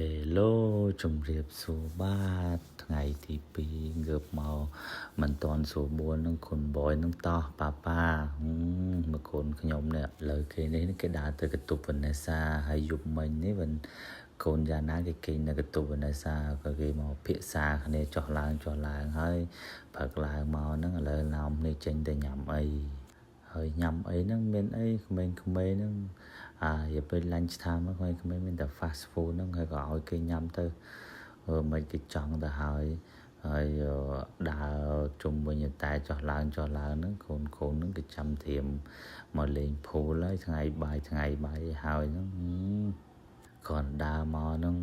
Hello ជំរាបសួរបាទថ្ងៃទី2ងើបមកមិនតាន់សួរបួននឹងគុណបយនឹងតោះប៉ាប៉ាមកកូនខ្ញុំនេះលើគេនេះគេដើរទៅកន្ទប់វណ្ណេសាហើយយប់មិញនេះវិនកូនយ៉ាណាគេគេងនៅកន្ទប់វណ្ណេសាក៏គេមកភាសាគ្នាចុះឡើងចុះឡើងហើយព្រឹកឡើងមកហ្នឹងឥឡូវឡោមនេះចេញទៅញ៉ាំអីហើយញ៉ាំអីហ្នឹងមានអីក្មេងៗហ្នឹងអាយពេល lunch time ក្មេងៗមានតែ fast food ហ្នឹងហើយក៏ឲ្យគេញ៉ាំទៅមិនគេចង់ទៅហើយហើយដើរជុំវិញតែចុះឡើងចុះឡើងហ្នឹងកូនកូនហ្នឹងគេចាំត្រៀមមកលេង pool ហើយថ្ងៃបាយថ្ងៃបាយហើយហ្នឹងគាត់ដើរមកហ្នឹង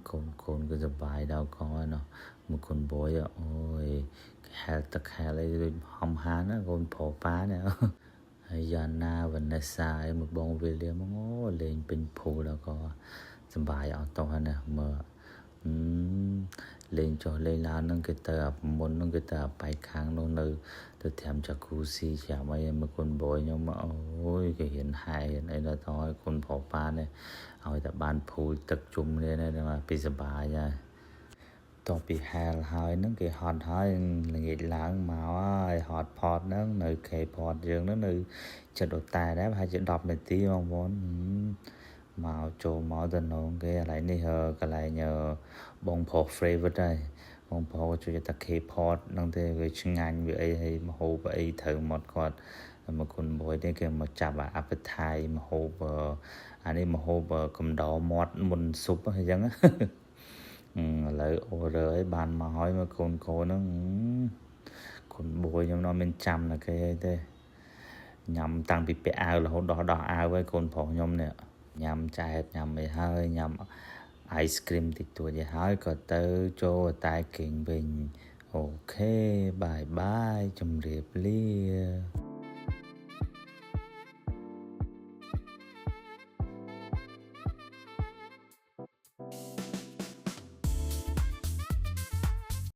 កូនកូនគឺសប្បាយដល់កណោះមកគុណបយអូយហែលទឹកហែលអីដូចហំហាណាកូនប្រុសប៉ានេះហើយយ៉ាណាវ៉ានេសាឯមកបងវីលៀមអូលេងពេញ pool ដល់ក៏សប្បាយអត់តោះណាមើលលេងចុះលេងឡើងហ្នឹងគេទៅអាមុនហ្នឹងគេទៅអាបែកខាងនោះនៅទៅត្រាំ jacuzzi ច្រាំអីមកគុណបយខ្ញុំអូយគេរៀនហែអីដល់តឲ្យគុណប្រុសប៉ានេះឲ្យតែបាន pool ទឹកជុំគ្នានេះពីសប្បាយហើយតពីហែលហើយហ្នឹងគេហត់ហើយល្ងាចឡើងមកហើយហត់ផតហ្នឹងនៅ K ផតយើងហ្នឹងនៅចិត្តអូតែដែរប្រហែលជា10នាទីបងប្អូនមកចូលមកទៅនងគេកន្លែងនេះកន្លែងបងប្រុស favorite ហើយបងប្រុសជួយតែ K pot ហ្នឹងទេវាឆ្ងាញ់វាអីហើយមហូបអីត្រូវមកគាត់មកគុណមួយនេះគេមកចាប់អា appetite មហូបអានេះមហូបកំដរមាត់មុនស៊ុបអញ្ចឹងឥឡូវ order ឲ្យបានមកហើយមកកូនកូនហ្នឹងគុណបួយខ្ញុំនៅមានចាំណាគេអីទេញ៉ាំតាំងពីពាក់អាវរហូតដល់ដោះអាវហើយកូនប្រុសខ្ញុំនេះញ៉ាំចែកញ៉ាំអីហើយញ៉ាំ ice cream តិចតួចឲ្យហើយក៏ទៅចូលតែគេងវិញ OK, bye bye ជម្រាបលា។